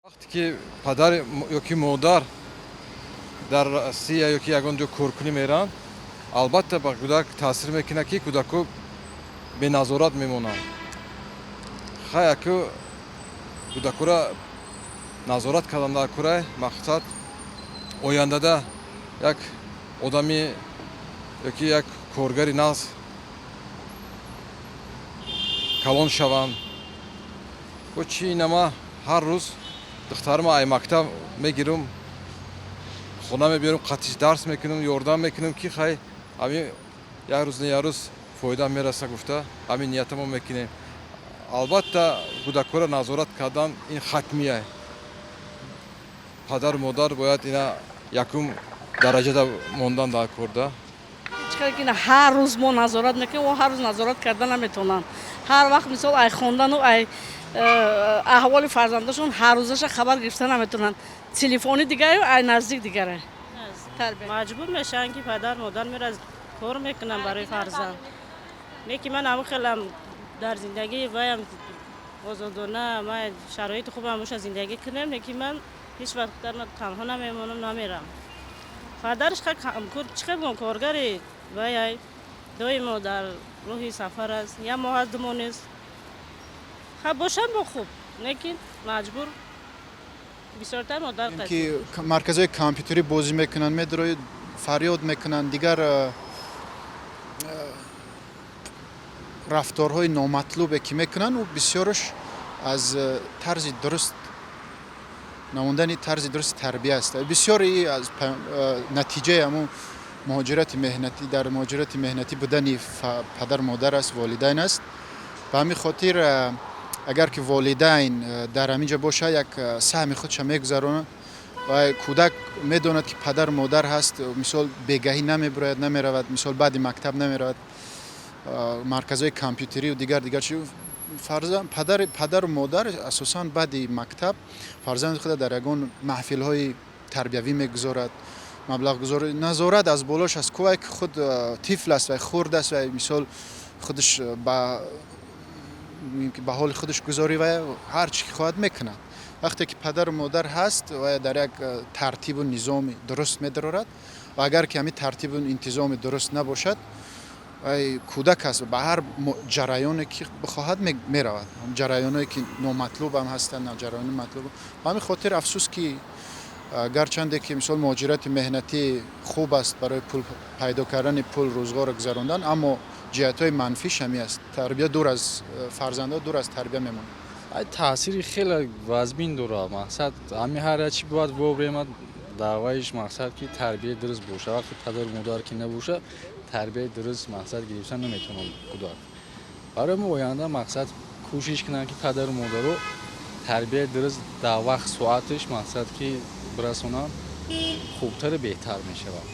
Вақте ки падар ёки модар дар Россия ёки ягон ҷо коркунӣ мераванд, албатта, ба кӯдак таъсир мекунад, ки кӯдако беназорат мемонанд. Хай, аку кӯдакора назорат кардан дар курай, мақсад ояндада як одами ёки як коргари нағз калон шаванд. Бо чи инама ҳар рӯз духтарма ай мактаб мегирам, хона мебиёрам, қатиш дарс мекунам, ёрдам мекунам, ки хай, ҳамин як рӯз не як рӯз фоида мераса гуфта, ҳамин ниятамо мекунем. Албатта, кӯдакҳоро назорат кардан ин ҳатмия. Падару модар бояд ина якум дараҷада мондан дар корда. Чӣ ки ҳар рӯз мо назорат мекунем, о ҳар рӯз назорат карда наметавонанд. Ҳар вақт, мисол, ай хондану ай аҳволи фарзандашон ҳаррӯзаша хабар гирифта наметавонанд. Телефони дигарю ай наздик дигаре. Маҷбур мешаванд, ки падар модар мера кор мекунанд барои фарзанд. Не ки ман ҳамун хелам дар зиндагӣ ваям озодона, ман шароити хубам боша, зиндагӣ кунем, не ки ман ҳеҷ вақт танҳо намемонам, намерам. Падараш чӣ хел коргари вай, доимо дар роҳи сафар аст, як моҳ аст, 2 моҳ нест. Ха, бошам бо хуб, лекин маҷбур бисёртар модар. Ки марказҳои компютерӣ бозӣ мекунанд, медрои фарёд мекунанд, дигар рафторҳои номатлубе ки мекунанд, ӯ бисёраш аз тарзи дуруст намондани тарзи дурусти тарбия аст. Бисёри аз натиҷаи ҳамун муҳоҷирати меҳнатӣ, дар муҳоҷирати меҳнатӣ будани падар модар аст, волидайн аст. Ба ҳамин хотир, агар ки волидайн дар ҳамин ҷо бошад, як саҳми худша мегузаронад ва кӯдак медонад, ки падару модар ҳаст. Мисол, бегаҳӣ намебурояд, намеравад, мисол, баъди мактаб намеравад марказҳои компютерию дигар дигар чи. Падару модар асосан баъди мактаб фарзанди худа дар ягон маҳфилҳои тарбиявӣ мегузорад, маблағгузор, назорат аз болош аст. Кувай ки худ тифл аст вай, хурд аст вай, мисол, худаш ба ҳоли худаш гузорӣ, вай ҳар чӣ ки хоҳад мекунад. Вақте ки падару модар ҳаст, вай дар як тартибу низоми дуруст медарорад ва агар ки ҳамин тартибу интизоми дуруст набошад, вай кӯдак аст, ба ҳар ҷараёне ки бихоҳад меравад, ҷараёнҳое ки номатлубам ҳастанд, ҷараёни матлуб. Ба ҳамин хотир, афсӯс, ки гарчанде ки, мисол, муҳоҷирати меҳнатӣ хуб аст барои пул пайдо кардани пул, рӯзғорро гузарондан, аммо ҷиҳатҳои манфиш ҳамин аст: тарбия дур аз фарзандҳо, дур аз тарбия мемонад. Таъсири хеле вазмин дорад. Мақсад, ҳамин ҳар як чи бояд вовремя даъваиш, мақсад, ки тарбияи дуруст бошад. Вақте падару модар ки набошад, тарбияи дуруст, мақсад, гирифта наметавонад кӯдак. Барои мо оянда, мақсад, кӯшиш кунанд, ки падару модаро тарбияи дуруст дар вақт соаташ, мақсад, ки бирасонанд, хубтару беҳтар мешавад.